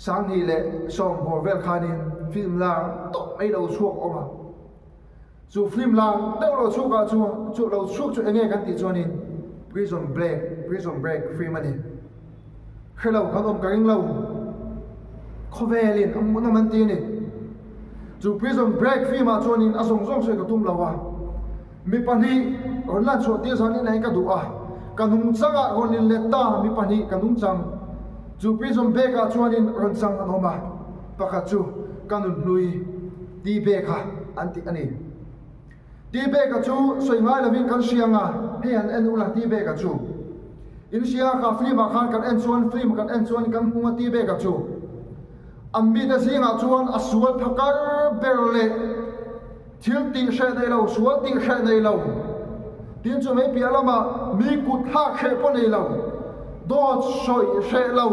2010 bawr vel khanin film lar tawp mai lo chhuak awm a. Chu film lar deuh lo chhuak ah chuan chu lo chhuak chu enge kan tih chuanin Prison Break, Prison Break film a ni. Hre lo kan awm ka ring lo. Khawvelin a hmuhnawm an ti a ni. Chu Prison Break film ah chuanin a zawng zawng sawi ka tum lo a. Mi pahnih rawn lan chhuah tir zan in ka duh a, ka nungchang ah rawn in let ta mi pahnih ka nungchang chu prison bag ah chuanin rawn chang an awm a, pakhat chu ka nunhlui T bag kha an tih a ni. T bag a chu sawi ngai lovin kan hria anga hei han en ula T bag a chu in hria kha film ah khan kan en chuan film kan en chuan kan hmung a T bag a chu an mite zingah chuan a sual phakar ber leh Thil tih hreh nei lo, sual tih hreh nei lo, tin chu mei piah lamah mi kut thlak hreh pawh nei lo, dawt sawi hreh lo,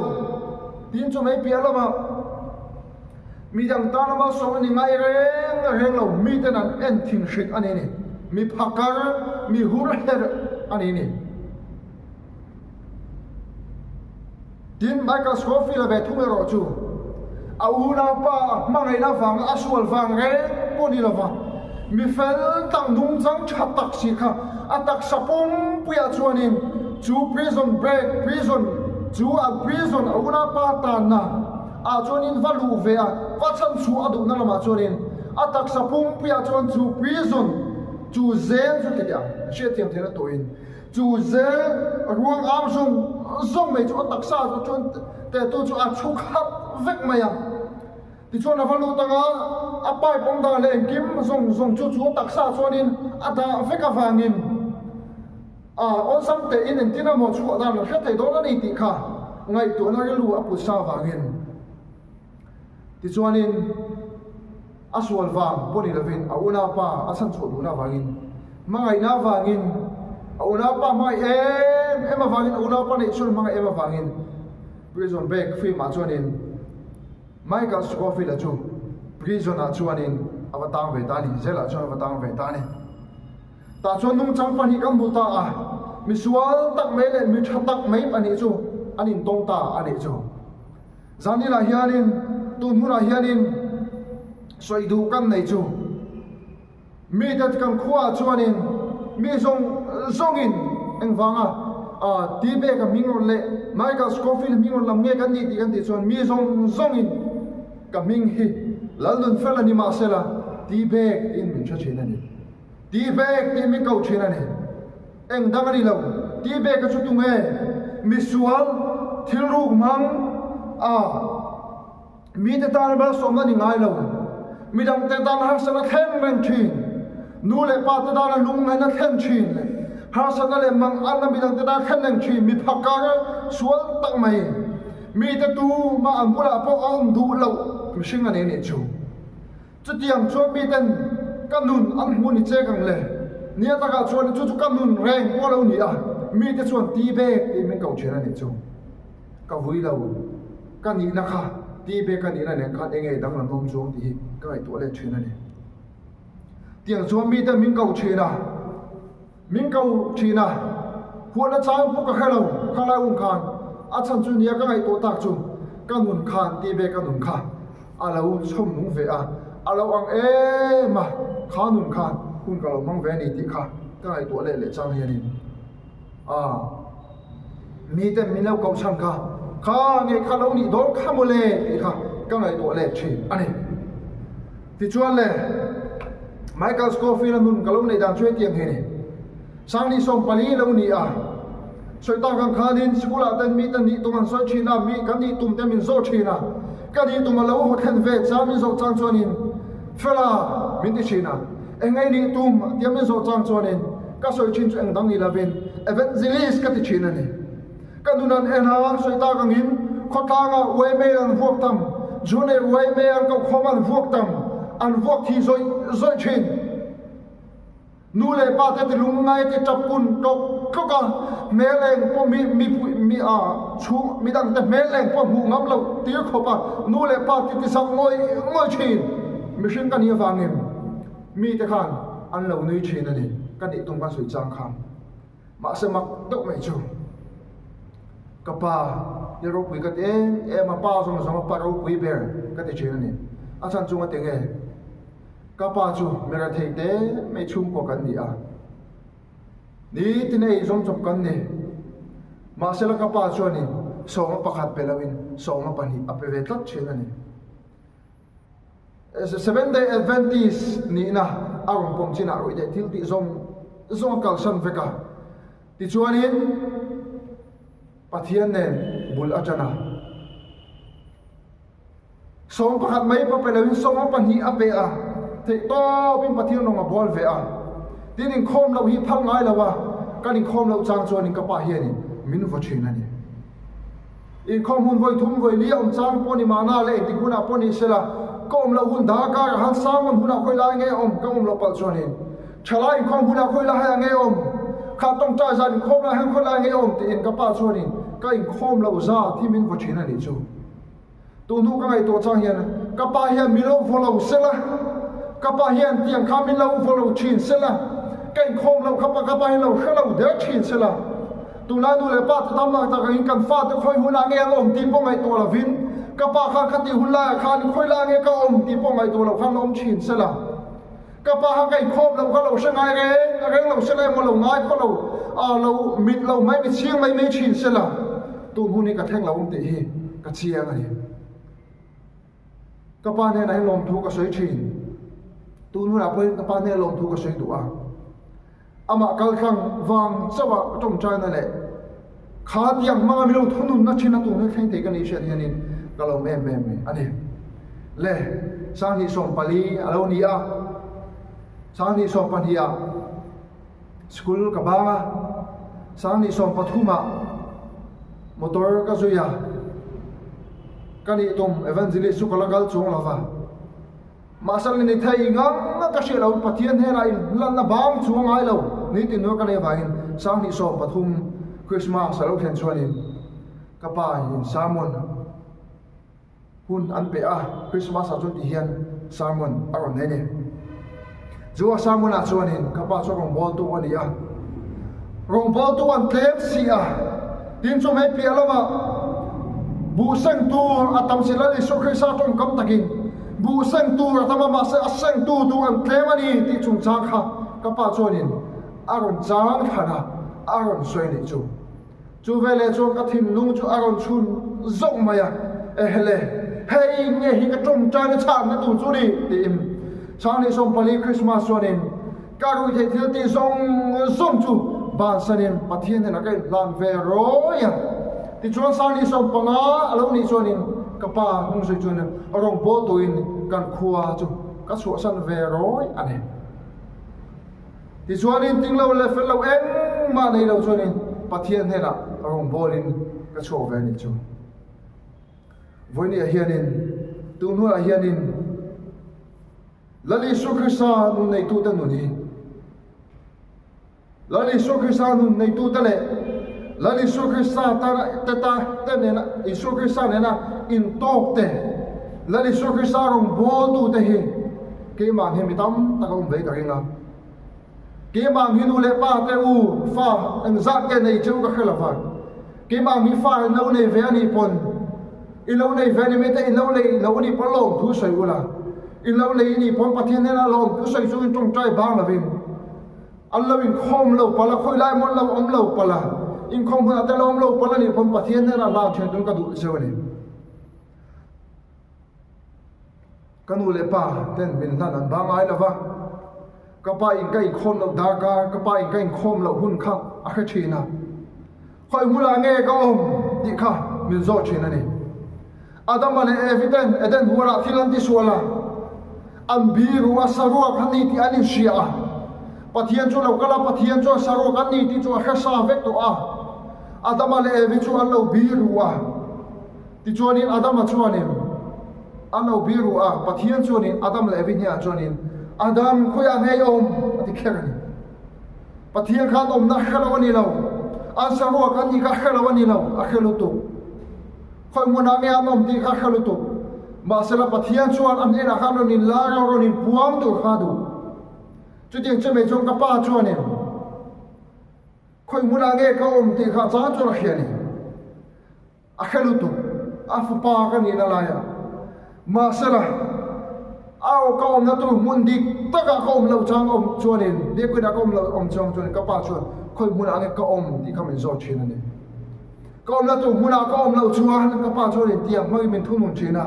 tin chu mei piah lamah mi dang tan lama sawm a ni ngai reng reng lo, miten an en thin hrik a ni ni, mi phakar, mi hur herh a ni ni. Tin, Michael Scofield-a ve thung erawh chu a unaupa a hmangaihna vanga a sual vang reng pawh ni lova, mi fel tak nungchang tha tak si kha a taksa pumpuiah chuanin chu prison break, prison, chu a prison a unaupa tanna ah chuanin va luh ve a, va chhan chhuah a duhna lamah chuanin a taksa pumpuiah chuan chu prison chu zen chu ti teh ang, hriatthiam theihna tawhin. Chu zel ruang am zawng zawng mai chu a taksa chu chuan tehtu chu a chhuk hap vek mai a. Tichuan a va lut ang a, a pipe awm dan leh engkim zawng zawng chu chu a taksa chuanin a dah vek avangin a awlsam tein engtin emaw chhuah dan a hre thei dawn a ni tih kha ngaihtuahna rilru a put sa avangin. Tichuanin a sual vang pawh ni lovin a unaupa a chhan chhuah duhna avangin, hmangaihna avangin, a unaupa hmangaih em em avangin, a unaupa neih chhun hmangaih em avangin Prison Break film ah chuanin Michael Scofield-a chu prison ah chuanin a va tang ve ta a ni, jail ah chuan a va tang ve ta a ni. Tah chuan nungchang pahnih kan hmu ta a, misual tak mai leh mi tha tak mai pahnih chu an intawng ta a nih chu. Zaninah hianin, tun hunah hianin sawi duh kan nei chu. Mite kan khuaah chuanin mi zawng zawngin engvanga T-Bag-a hming rawn leh Michael Scofield hming rawn lam nge kan nih tih kan tih chuan mi zawng zawngin ka hming hi Lalnunfela ni mahsela T-Bag tiin min hre thin a ni. T-Bag tiin min ko thin a ni. Eng dang a ni lo, tih ve ka chu tunge? Misual, thil ruk hmang a mite tan malsawmna ni ngai lo, midangte tan harsatna thleng reng thin, nu leh pa te tana lungngaihna thlen thin leh harsatna leh manganna midangte tan thlen reng thin mi phakar sual tak mai, mite tu mah an bulah pawh a awm duh loh mihring a nei nih chu. Chutiang chuan miten ka nun an hmu ni chek ang le. Nia takah chuan chu chu ka nun reng pawh lo ni a, mite chuan ti bek tiin min ko thin a nih chu. Ka vui lo, ka nihna kha ti bek ka nihna nen khan enge danglam awm chuang tih hi ka ngaihtuah let thin a ni. Tiang chuan miten min ko thin a, min ko thin a, huatna chang pawh ka hre lo kha lai hun khan a chhan chu nia ka ngaihtuah tak chu ka nun khan ti bek ka nun kha. A lo chhawm nung ve a, a lo ang em a, kha nun khan hun ka lo hmang ve a ni tih kha ka ngaihtuah leh leh chang hianin a miten min lo koh chhan kha, kha nge kha lo nih dawn kha mawle tih kha ka ngaihtuah leh thin a ni. Tichuan le Michael Scofield-a nun ka lo neih dan chu hetiang hi a ni. Sangni 14 lo ni a, sawi tak ang khanin sikulah ten mi te nih tum an sawi thin a, mi kan nih tum te min zawh thin a, ka nih tum a lo haw thlen ve chang min zawh chang chuanin Fela min ti thin a, eng ei nih tum a tia min zawh chang chuanin ka sawi thin chu eng dang ni lovin Evangelist ka ti thin a ni. Ka nun an en a, sawi tak angin khawtlanga uaimei an vuak tam, June uaimei an kokhawm an vuak tam, an vuak thi zawih zawih thin. Nu leh pa te ti lungngai te tap kun tlawk tlawk a, hmel eng pawh mi mi mi a chhung midang te hmel eng pawh hmuh ngam loh tir khawp a, nu leh pa ti ti sak ngawih ngawih thin. Mihring ka nih avangin mi te khan an lo nui thin a ni, ka nih tum kan sawi chang khan. Mahse mak deuh mai chu ka pa. hi ropui ka ti em em a, pa zawng zawng a pa ropui ber ka ti thin a ni. A chhan chunga ti nge ka pa chu mi rethei te mai chhungkua kan ni a, nitin ei zawng chawp kan ni. Mahsela ka pa chuanin sawma pakhat pe loin sawma pahnih a pe ve tlat thin a ni. Seventh Day Adventist nihna a rawn pawm chinah ruih leh thil tih zawng zawng a kalsan vek a. Tichuanin Pathian nen bul a ṭan a. Sawm pakhat mai pawh pe loin sawm pahnih a pe a, theih tawpin Pathian rawng a bual ve a. Tin, inkhawm loh hi phal ngai lo a, kan inkhawm loh chang chuanin ka pa hianin min vaw ṭhin a ni. Inkhawm hun vawi thum vawi li a awm chang pawh ni mahna leh engtik hunah pawh ni sela, ka awm loh hun dar karah han sermon hunah khawi lai nge awm ka awm loh palh chuanin thalai inkhawm hunah khawi lai ah nge awm, kha tawngtai zan inkhawm lai hian khawi lai nge awm tiin ka pa chuanin ka inkhawm loh zat hi min vaw thin a nih chu. Tun hnu ka ngaihtuah chang hian ka pa hian min lo vaw lo sela, ka pa hian tiang kha min lo vaw lo thin sela, ka inkhawm loh kha ka pa hian lo hre lo der thin sela, tunlai nu leh pa te tam tak tak angin kan fate khawi hunah nge an awm tih pawh ngaihtuah lovin ka pa khan khati hun laiah khan khawi lai nge ka awm tih pawh ngaihtuah loh khan la awm thin sela, ka pa khan ka inkhawm loh kha lo hre ngai reng reng lo sela emaw lo ngai khaw lo a lo mit lo mai mit chhing mai mai thin sela tun hun hi ka thleng lo awm tih hi ka chiang a ni. Ka pa hnenah hian lawmthu ka sawi thin. Tun hunah pawhin ka pa hnenah lawmthu ka sawi duh a. Amah kaltlang vang chauha ka tawngtaina leh kha tiang hmanga milo thununna thin a tun hi thleng thei ka nih hriat hianin ka lawm em em mai a ni. Le Sanghnih 14 a lo ni a, Sanghnih 12 ah school ka bang a, Sanghnih 13 ah motor ka zui a, ka nih tum evangelist chu ka la kal chuang lo va. Mahse ni thei ngang a ka hriat lo Pathian hnenah in lanna bang chu a ngai lo nitin nuar ka nei avangin Sanghnih 13 Christmas a lo thlen chuanin ka pa in sermon hun an pe a, Christmas ah chuan ti hian sermon a rawn nei a ni. Chu a sermon ah chuanin ka pa chu rawngbawltu a ni a, rawngbawltu an tlem si a, tin chu hmei piah lamah buh seng tur a tam si Lal Isua Krista tawngkam takin buh seng tur a tam a, mahse a sengtu tur an tlem a ni tih chungchang kha ka pa chuanin a rawn chang thlan a, a rawn sawi a nih chu. Chu veleh chuan ka thinlung chu a rawn chhun zawk mai a, Ehle, hei nge hi ka tawngtaina chhanna tur chu ni? tiin Sanghnih 14 Krismas chuanin ka rui theih thil tih zawng zawng chu bansanin Pathian hnenah ka inhlan ve rawi a. Tichuan Sanghnih 15 a lo nih chuanin ka pa hnungzui chuanin rawngbâwl tuin kan khua chu ka chhuahsan ve rawi a ni. Tichuanin ting lo leh fel lo engmah nei lo chuanin Pathian hnenah rawngbawlin ka chhuak ve a nih chu. Vawinia hianin, tun hunah hianin Lal Isua Krista nun neitute nun hi Lal Isua Krista nun neitute leh Lal Isua Krista tana te ta te nena Isua Krista nena intawkte Lal Isua Krista rawngbawltute hi Keimah hi mi tam tak a awm ve ka ring a. Keimah hi nu leh pa te u fa engzat nge nei cheu ka hre lo va. Keimah hi fa in lo nei ve a nih pawn i lo nei ve a ni mai te in lo nei lo a nih pawn lawmthu sawi ula. In lo nei a nih pawn Pathian hnenah lawmthu sawi chungin tawngtai bang lovin an lo inkhawm lo palh a, khawi lai maw an lo awm lo palh a, inkhawm hunah te lo awm lo palh a nih pawn Pathian hnenah hlau thian tun ka duh zeuh a ni. Ka nu leh pa ten min hlan an bang ngai lo va, ka pa in ka inkhawm loh darkar, ka pa in ka inkhawm loh hun kha a hre thin a, khawi hmunah nge ka awm tih kha min zawh thin a ni. Adama leh Evi ten Eden huanah thil an tisual a, an biru a, saruak an ni tih an inhria a, Pathian chu lo kal a, Pathian chuan saruak an ni tih chu a hre sa vek tawh a, Adama leh Evi chu an lo biru a. Tichuanin Adama chuanin a lo biru a, Pathian chuanin Adam leh Evi hnenah chuanin, Adam, khawiah nge i awm? a ti kher a ni. Pathian khan awmna hre lo a ni lo, an saruak an nih kha hre lo a ni lo, a hre lutuk. Khawi hmunah nge an awm tih kha hre lutuk. Mahsela Pathian chuan a hnenah khan rawn inlar a, rawn inpuang tur kha a duh. Chutiang che mai chuan ka pa chuanin, Khawi hmunah nge ka awm tih kha chang chuan a hria a ni. A hre lutuk, a fapa ka nihna laiah. Mahsela, a aw ka awmna tur hmun dik takah ka awm loh chang awm chuanin, biakinah ka awm loh awm chang chuanin ka pa chuan khawi hmunah nge ka awm tih kha min zawt thin a ni. Ka awmna tur hmunah ka awm loh chuan ka pa chuanin tiang hmangin min thunun thin a.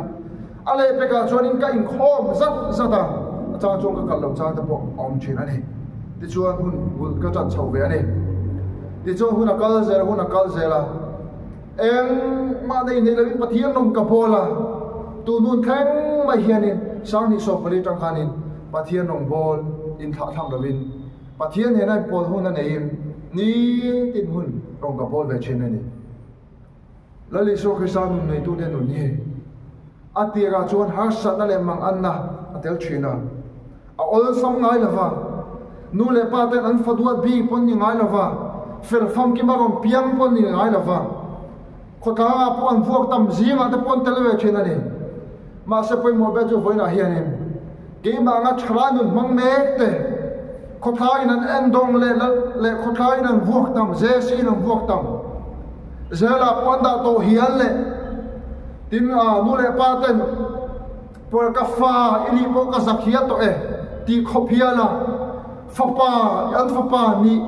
A lehpekah chuanin ka inkhawm zat zat a, a chang chuan ka kal loh chang te pawh a awm thin a ni. Tichuan hun bul ka tan chho ve a ni. Tichuan hun a kal zel a, hun a kal zel a. Engmah nei nei loin Pathian rawng ka bawl a, tun hun thleng mai hianin Sanghnih 14 tang khanin Pathian rawng bawl inthlahthlam loin Pathian nena inpawl hun a neiin nitin hun rawng ka bawl ve thin a ni. Lal Isua Krista nun neitute nun hi a tirah chuan harsatna leh manganna a tel thin a, a awlsam ngai lo va, nu leh pa ten an fa duat bik pawn ni ngai lo va, fel famkim a rawn piang pawn ni ngai lo va, khawtlangah pawh an vuak tam zingah te pawh an tel ve thin a ni. Mahse pawimawh ber chu vawiinah hianin keimah anga thalai nun hmang mek te khawtlaiin an endawng leh leh khawtlaiin an vuak tam, zesiin an vuak tam zelah pawh an dah tawh hial leh tin nu leh pa ten Pawl ka fa i nih pawh ka zak hial tawh e tih khawp hial a fapa an fapa nih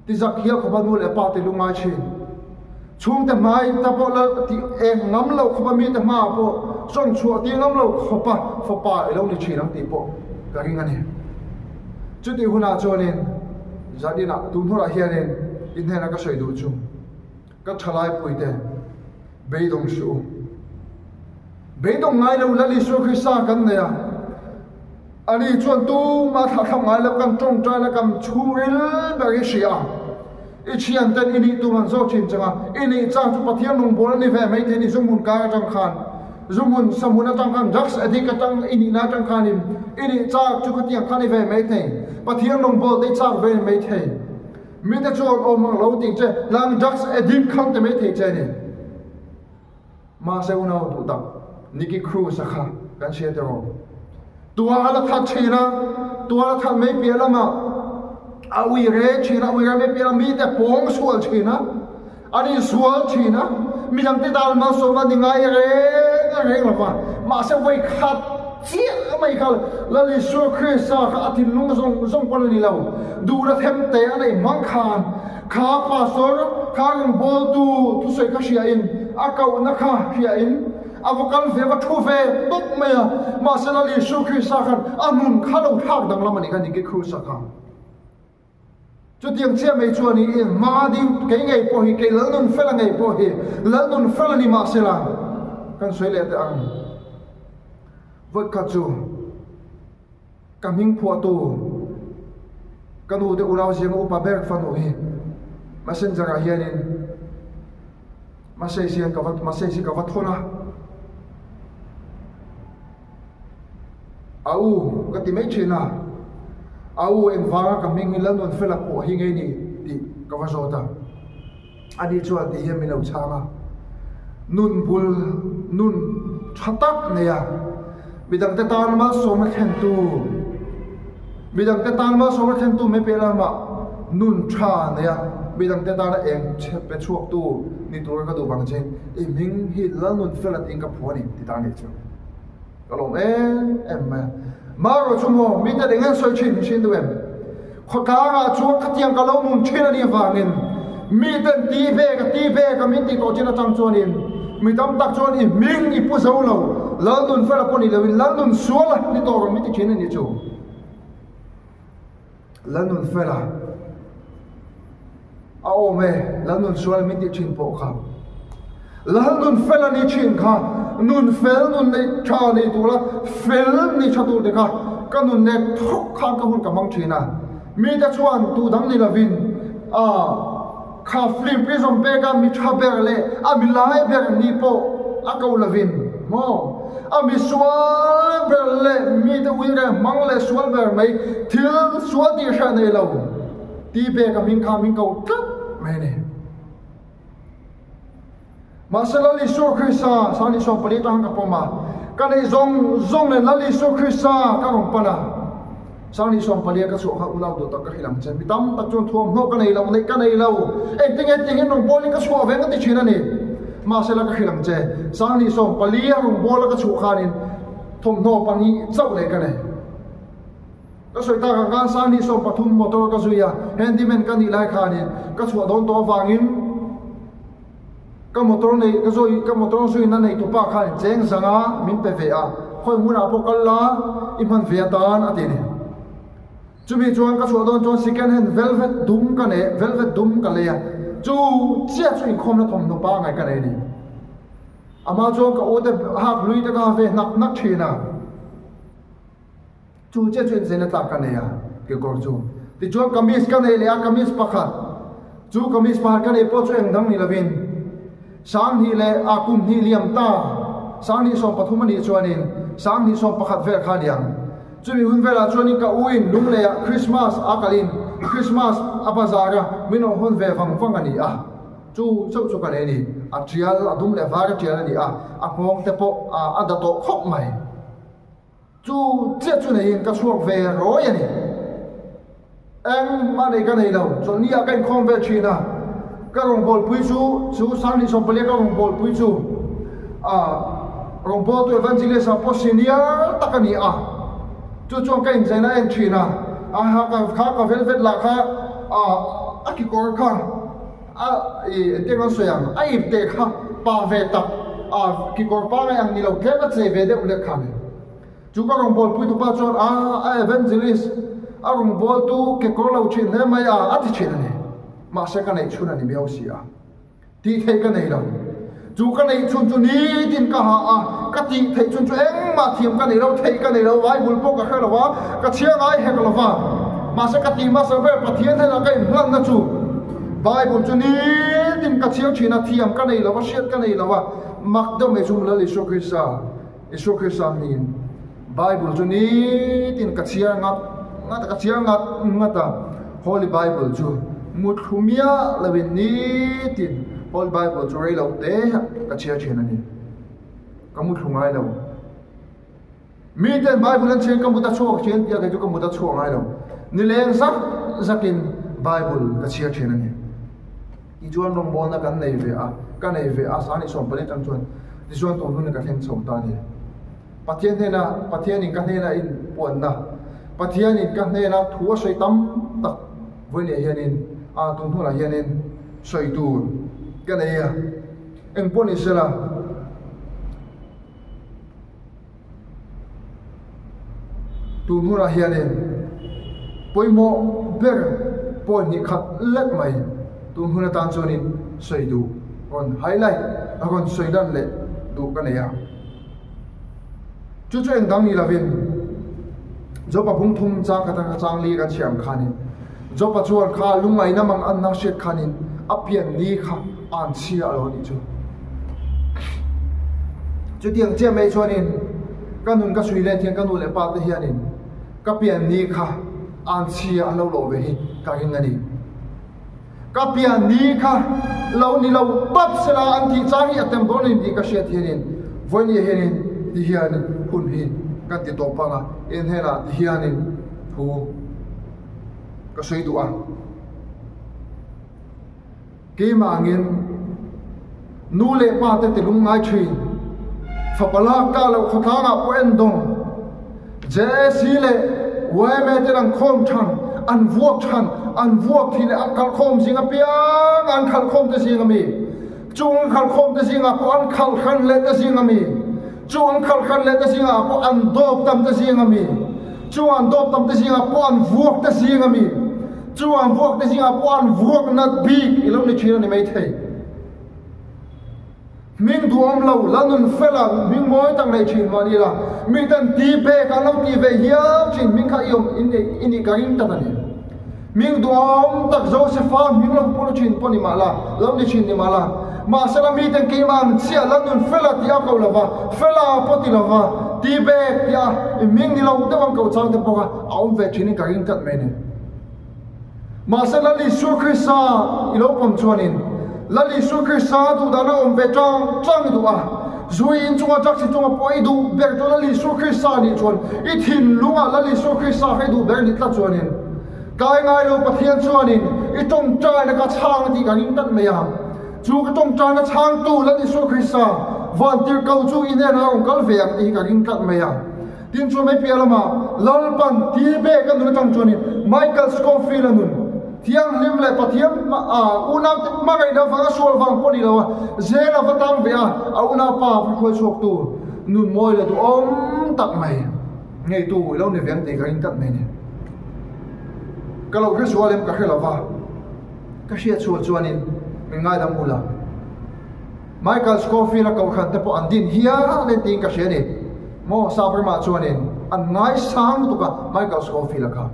ti zak hial khawp a nu leh pa ti lungngai thin. Chhungte hmai ta pawh lal tih eng ngam lo khawp a mite hmaah pawh sawn chhuah tir ngam lo khawp a fapa i lo ni thin ang tih pawh ka ring a ni. Chutih hunah chuanin zaninah tun hunah hianin i hnena ka sawi duh chu ka thalaipuite beidawng suh u. Beidawng ngai lo Lal Isua Krista kan nei a, ani chuan tumah thlahthlak ngai lo kan tawngtai la kan chhungril ber hi hria a, i thianten i nih tur an zawh thin chang a, i nih chang chu Pathian rawngbâwl a ni ve mai thei ni, Zumhmun kar atang khan, Zumhmun sahmun atang khan, drugs addict atang i nihna atang khanin i nih chak chu khatiang khan i ve mai thei, Pathian rawngbâwl te i chak ve mai thei. Mite chuan awm ang lo tih che, lang drugs addict khan ti mai thei che ni. Mahse unau duh tak Nicky Cruz a kha kan hria teh rawh. Tua a la that thin a, tua la that mai piah lamah a ui re thin a, ui re mai piah lamah mite pawng sual thin a, an insual thin a, midangte dan malsawmna ni ngai reng reng lo va. Mahse vawi khat chiah mai kha Lal Isua Krista kha a thinlung zawng zawng pawn a ni lo, duhna them te a neih hmang khan Kha pastor kha rawngbawltu thusawi kha hriain a kohna kha hriain a va kal ve, va thu ve tawp mai a. Mahse Lal Isu Krista khan a nun kha lo thlak danglam a nih kha Nicky Cruz-a kha. Chutiang chiah mai chuan i hma ding kei ngei pawh hi, kei Lalnunfela ngei pawh hi Lalnunfela ni mahsela kan sawi leh teh ang. Vawikhat chu. Ka hming phuahtu ka nu te unau zinga upa ber fanu hi messenger ah hianin message hian ka va message hi ka va thawn a, a u ka ti mai thin a, a u engvanga ka hming hi Lalnunfela pawh hi ngei ni tih ka va zawt a, ani chuan ti hian min lo chhang a, nun bul nun tha tak nei a, midangte tan malsawmna thlentu, midangte tan malsawmna thlentu mai piah lamah nun tha nei a, midangte tana eng chhe pe chhuaktu ni tura ka duh vang che i hming hi Lalnunfela tiin ka phu a ni ti ta a nih chu. Ka lawm em em mai a. Marawh chu maw mite eng en sawi thin thin duh em? Khawtlangah chuan khatiang ka lo nun thin a nih vangin miten ti ve ka ti ve ka min tih tawh chin atang chuanin mi tam tak chuan i hming i pu zo lo, Lalnun fela pawh ni loin Lalnun suala ni tawh rawh min ti thin a nih chu. Lalnun fela a awm e, Lalnun suala min tih thin pawh kha Lalnun fela ni thin kha nun fel nun nei tha nei tura fel ni tha tur te kha ka nun nek thawk khan ka hun ka hmang thin a, mite chuan tu dang ni lovin a kha film prism peka mi tha ber leh a mi lai ber ni pawh a ko lovin maw a mi sual ber leh mite uire hmang leh sual ber mai thil sual tih hreh nei lo ti peka hming kha min ko tlat mai a ni. Mahse Lal Isua Krista Sani 14 atang ka pawm a, ka neih zawng zawng leh Lal Isua Krista ka rawn pan a. Sangni 40 ka chhuah kha unau duh tak ka hrilh ang che. Mi tam tak chuan thuamhnaw ka nei lo, neih ka nei lo. Engtinge tiangin rawngbawlin ka chhuah ve nga ti thin a ni. Mahsela ka hrilh ang che, Sangni 40 a rawngbawla ka chhuah khanin thawmhnaw pahnih chauh leh ka nei. Ka sawi tak ang khan Sangni 13 motor ka zui a, handyman ka nih lai khanin ka chhuah dawn tawh avangin Ka motor nei ka zui ka motor zuina nei tupa khan cheng zanga min pe ve a, khawi hmunah pawh kal la i hman ve atan a ti ni. Chumi chuan ka chhuah dawn chuan second hand velvet dum ka nei velvet dum ka lei a, chu chiah chu inkhawmna thawmhnaw pangngai ka nei ni. Amah chuan ka u te hak hlui te ka ha ve hnak hnak thin a. Chu chiah chu incheina tlak ka nei a, kekawr chu. Tichuan kamis ka nei leh a, kamis pakhat. Chu kamis pakhat ka neih pawh chu eng dang ni lovin 2000 leh a kum hnih liam ta, 2013 a nih chuanin 2011 vel kha a ni ang. Chumi hun velah chuanin ka uin Lungleiah Christmas a kalin Christmas a bazar a, min rawn hawn ve vang vang a ni a. Chu chauh chu ka nei a ni. A tial, a dum leh var a tial a ni a, a nghawng te pawh a da tawh khawp mai. Chu chiah chu neiin ka chhuak ve rawi a ni. Engmah nei ka nei lo, chawlhni ah ka inkhawm ve thin a, ka rawngbawlpui chu, chu 2014 ka rawngbawlpui chu ah rawngbawltu Evangelist ah pawh senior tak a ni a, chu chuan ka incheina en thin a, a ha ka kha ka velvet lah kha ah a kekawr kha a ih engtin an sawi ang, a ip teh kha pa ve tak a kekawr pangai ang ni lo tlem a che ve deuh lek kha ni. Chu ka rawngbawlpui tupa chuan a a evangelist a rawngbawltu kekawr lo thin hle mai a a ti thin a ni. Mahse ka neih chhun a ni miau si a. Tih theih ka nei lo. Chu ka neih chhun chu nitin ka ha a, ka tih theih chhun chu engmah thiam ka nei lo, theih ka nei lo, Bible pawh ka hre lo a, ka chhia ngai hek lo va. Mahse ka tih hmasa ber Pathian hnenah ka inhlanna chu Bible chu nitin ka chhiar thin a, thiam ka nei lo va, hriat ka nei lo va, mak deuh mai chu Lal Isua Krista, Isua Krista hmingin Bible chu nitin ka chhiar ngat ngat a, ka chhiar ngat ngat a, Holy Bible chu muthlu miah loin nitin Holy Bible chu rei lo te ka chhiar thin a ni. Ka muthlu ngai lo. Miten Bible an chhiar ka mut a chhuak thin tia kei chu ka mut a chhuak ngai lo. Nileng zak zakin Bible ka chhiar thin a ni. Tichuan rawngbawlna kan nei ve a, ka nei ve a, 2014 atang chuan tichuan tun hun ka thleng chho ta a ni. Pathian hnena, Pathianin ka hnena in puanna, Pathianin ka hnena thu a sawi tam tak vawiinah hianin, a tun hunah hianin sawi tur ka nei a, engpawh ni sela. Tun hunah hianin pawimawh ber point hnih khat lek mai tun hun atan chuanin sawi duh rawn highlight a rawn sawi dan leh duh ka nei a. Chu chu eng dang ni lovin Jopa bung thum chang khat atanga chang li kan chhiar ang khanin Jopa chuan kha lungngaihna mang anna hriat khanin a pian ni kha an chhia a lo nih chu. Chutiang chiah mai chuanin ka nun ka sui let hian ka nu leh pa te hianin ka pian ni kha an chhia an lo lawh ve hi ka ring a ni. Ka pian ni kha lo ni lo tawp sela an tih chang hi a tem dawn a ni tih ka hriat hianin vawinia hianin ti hian hun hi kan ti tawp ang a, en hnenah ti hianin thu ka sawi duh a. Keimah angin nu leh pa te ti lungngai thin, fapa lak kah loh khawtlangah pawh en dawng, JAC leh yma ten an khawm than, an vuak than, an vuak thih leh an khalhkhawm zing apiang an khalhkhawm te zing ami, chung an khalhkhawm te zingah pawh an khalhhran leh te zing ami, chung an khalhhran leh te zingah pawh an dawp tam te zing ami, chung an dawp tam te zingah pawh an vuak te zing ami. Chu an vuak te zingah pawh an vuak nat bik i lo ni thin a ni maithei. Hming duhawm lo, la nun fel a, hming mawi tak nei thin mah ni la, mi ten ti bek an lo ti ve hial thin, hming kha i awm i nih ka ring tak a ni. Hming duhawm tak Josepha hming lo pawh thin pawh ni mah la, lo ni thin ni mah la, mahsela mi ten keimah ang chiah la nun fel a ti a ko lo va, fel a pawh ti lo va, ti bek tia i hming ni lo deuh ang ko chang te pawh kha a awm ve thin in ka ring tlat mai a ni. Mahse Lal Isua Krista i lo pawm chuanin Lal Isua Krista duhdahna awm ve chang chang i duh a. Zu i in chunga drugs i chunga pawh i duh ber chu Lal Isua Krista nih chuan i thinlungah Lal Isua Krista kha i duh ber ni tlat chuanin tlai ngai lo Pathian chuanin i tawngtaina ka chhang a tih ka ring tlat mai a. Chu ka tawngtaina chhangtu Lal Isua Krista vantirhko chu i hnenah a rawn kal ve ang tih hi ka ring tlat mai a. Tin chu mai piah lamah Lalpan Tibet a nun atang chuanin Michael Scofield a nun thianghlim leh Pathian unaute hmangaihna vanga sual vang pawh ni lo a, zel a va tang ve a, a unaupa va hruai chhuak tu nun mawi leh duhawm tak mai ngeitu i lo ni ve ang tih ka ring tlat mai a ni. Ka lo hre sual em ka hre lo va, ka hriat sual chuanin min ngaidam u la. Michael Scofield a kohhran te pawh an din hial en tiin ka hria a ni. Maw Sabrima chuanin an ngaisang lutuk a Michael Scofield a kha.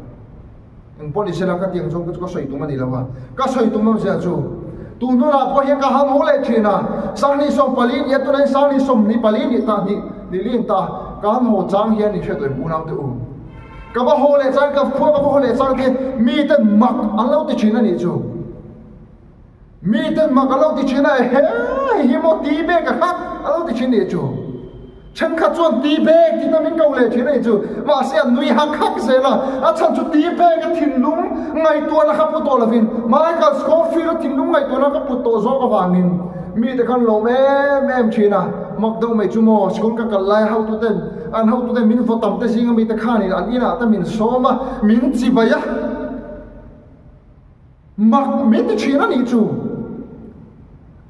Eng pawh ni sela ka tiang zawng te chu ka sawi tum a ni lo a. Ka sawi tum awmzia chu tun hunah pawh hian ka han haw leh thin a, Sanghnih 14 nia tunah hian Sanghnih 24 nih ta hnih ni lin ta ka han haw chang hian in hre tawh em unau te u. Ka va haw leh chang ka khua ka va haw leh chang te miten mak an lo ti thin a nih chu. Miten mak a lo ti thin a, ehe hi maw ti bek a kha a lo ti thin nih chu. Thenkhat chuan ti bek tih ta min ko leh thin a nih chu. Mahse an nui hak hak zel a, a chhan chu ti bek a thinlung ngaihtuahna kha pu tawh lovin Michael Scofield a thinlung ngaihtuahna ka put tawh zawk avangin mite khan lawm em em thin a. Mak deuh mai chu maw sikul ka kal lai hotuten an hotuten min vaw tam te zinga mite khanin an inah te min sawm a, min chibai a. Mak min ti thin a nih chu.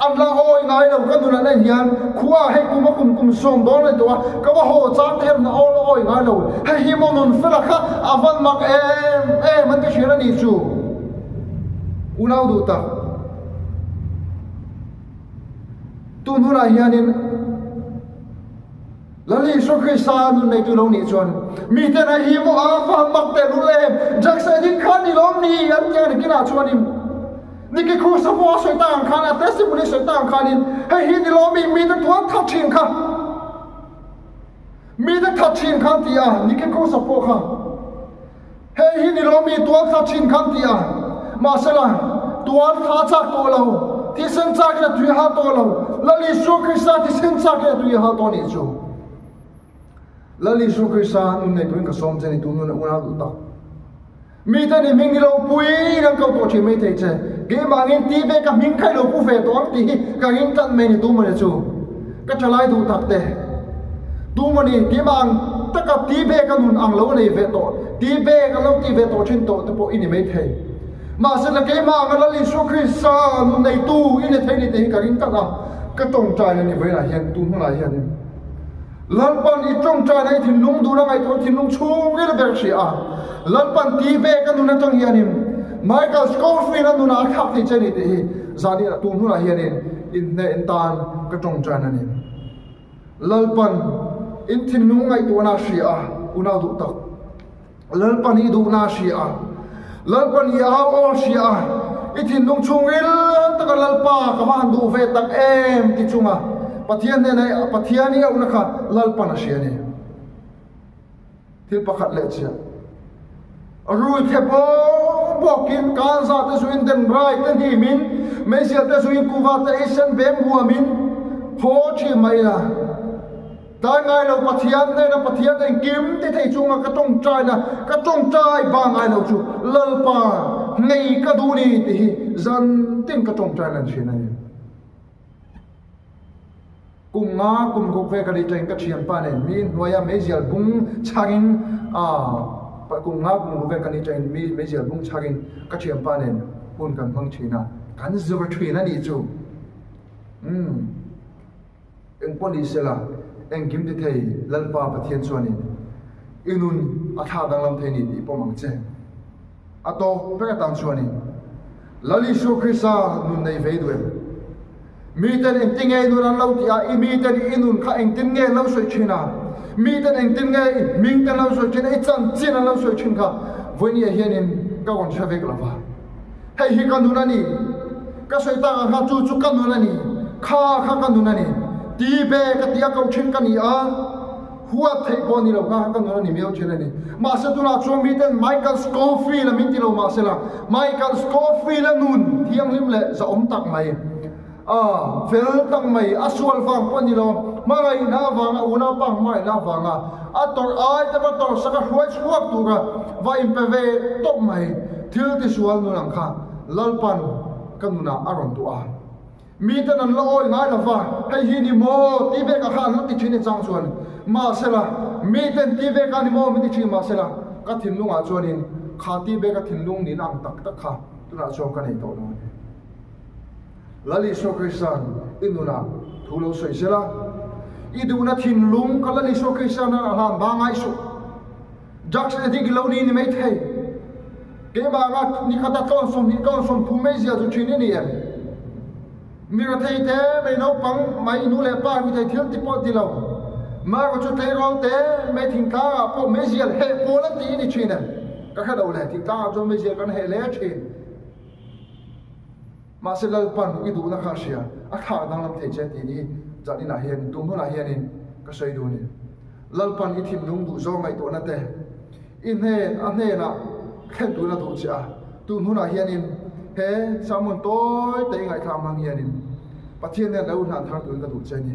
An la awi ngai lo ka nunah nen hian khua hei kum a kum kum sawm dawn a ni tawh a, ka va haw chang te hian an aw la awi ngai lo. Hei hi maw nun fela kha a van mak em em an ti thin a nih chu. Unau duh tak. Tun hunah hianin. Lal Isua Krista nun neitu lo nih chuan miten a hi maw a fa mak teh lul em, Jackson ding khan ni lawm ni an tia ni kinah chuanin Nicky Cruz a pawh a sawi tak ang khan a testimony sawi tak ang khanin hei hi ni lawm mi mite tuan that thin kha mite that thin khan ti a Nicky Cruz a pawh kha Hei hi ni lo mi tual thla thin khan ti a, mahsela tual thla chak tawh lo, thisen chakin a tui hal tawh lo, Lal Isua Krista thisen chakin a tui hal tawh nih chu. Lal Isua Krista nun nei turin ka sawm che ni tu nun unau duh tak. Mite ni hming i lo pui in an ko tawh thin mai thei che, keimahngin ti ve ka hming kha i lo pu ve tawh ang tih hi ka ring tlat mai ni tu mawni chu. Ka thalai duh tak te, tu mawni keimah ang taka ti ve ka nun ang lo nei ve tawh, ti ve ka lo ti ve tawh thin tawh te pawh i ni mai thei. Mahse la keimah anga Lal Isua Krista nun neitu i ni thei ni tih hi ka ring tlat a, ka tawngtai a ni vawiinah hian, tun hunah hianin. Lalpan i tawngtaina i thinlung dun a ngaihtuah thinlung chhungril ber hria a, Lalpan ti ve ka nun atang hianin Michael Scofield a nunah a thlak thei che ni tih hi zan tun hunah hianin inhneh in tan ka tawngtaina a ni. Lalpan in thinlung ngaihtuahna a hria a, unau duh tak. Lalpan i duhna a hria a, Lalpan i au aw a hria a, i thinlung chhungril taka Lalpa ka va han duh ve tak em ti chunga Pathian hnena Pathian i auhna kha Lalpan a hria a ni. Thil pakhat leh chiah. Rui the bawk bawkin kanza te zuin den rai te hnimin meizial te zuin kuva te eisen bem huamin haw thin mai ila. Tlai ngai lo Pathian hnena Pathian engkim ti thei chunga ka tawngtaina ka tawngtai ba ngai lo chu Lalpa ngei ka duh ni tih hi zan tin ka tawngtai lan thin a ni. Kum nga kum kuk ve ka ri teng ka thianpa nen mi hnuaia meizial bung chharin kum nga kum kuk ve ka ni teng mi meizial bung chharin ka thianpa nen hun kan hmang thin a, kan zir thin a nih chu. Umm. Engpawh ni sela, engkim ti thei Lalpa Pathian chuanin i nun a thlak danglam thei ni tih pawm ang che. A tawk ber atan chuanin Lal Isua Krista nun nei vei duh em? Miten engtin nge i nun an lo tih a, i miten i nun kha engtin nge an lo sawi thin a, miten engtin nge i hming te an lo sawi thin a, i chanchin an lo sawi thin kha vawinia hianin ka rawn hre vek lo va. Hei hi ka nun a ni. Ka sawi tak ang kha chu chu ka nun a ni. Kha kha ka nun a ni. Ti ve ka ti a ko thin ka ni a, huat theih pawh a ni lo kha ka nun a ni miau thin a ni. Mahse tunah chuan miten Michael Scofield a min ti lo mahse la, Michael Scofield a nun thianghlim leh zahawm tak mai, a fel tak mai, a sual vang pawh a ni lo. Hmangaihna avanga unaupa hmangaihna avanga a tawrh ai te va tawrh sak a hruai chhuak tura va inpe ve tawp mai thil tisual nun ang kha Lalpan ka nunah a rawn tuah a. Miten an la awi ngai lo va, hei hi ni maw ti vekah kha an la ti thin e chang chuan. Mahsela, miten ti vekah ni maw min ti thin mahsela, ka thinlungah chuanin kha ti veka thinlung nihna ang tak tak kha tunah chuan ka nei tawh lo a ni. Lal Isua Krista'n i nunah thu lo sawi sela, i duhna thinlung kha Lal Isua Krista'n a hlan ba ngai suh. Drugs addict lo ni ni mai thei. Keimah anga nikhata tlawn 20 tlawn 30 mai zia chu thin i ni em? Mi rethei te, mei naupang, mai nu leh pa ru thei thil ti pawh ti lo. Mara chu tleirawl te, mei thingtlang ah pawh meizial heh pawl an ti i ni thin em? Ka hre lo le, thingtlang ah chuan meizial kan heh hle thin. Mahse Lalpan i duhna kha a hria, a thlak danglam thei che tih ni zan inah hianin, tun hunah hianin ka sawi duh a ni. Lalpan i thinlung duh zawng ngaihtuahna te i hnen a hnenah thlen turin a duh che a, tun hunah hianin he sermon tawi te i ngaihthlak hmang hianin Pathian nen lo hlan thar turin ka duh che a ni.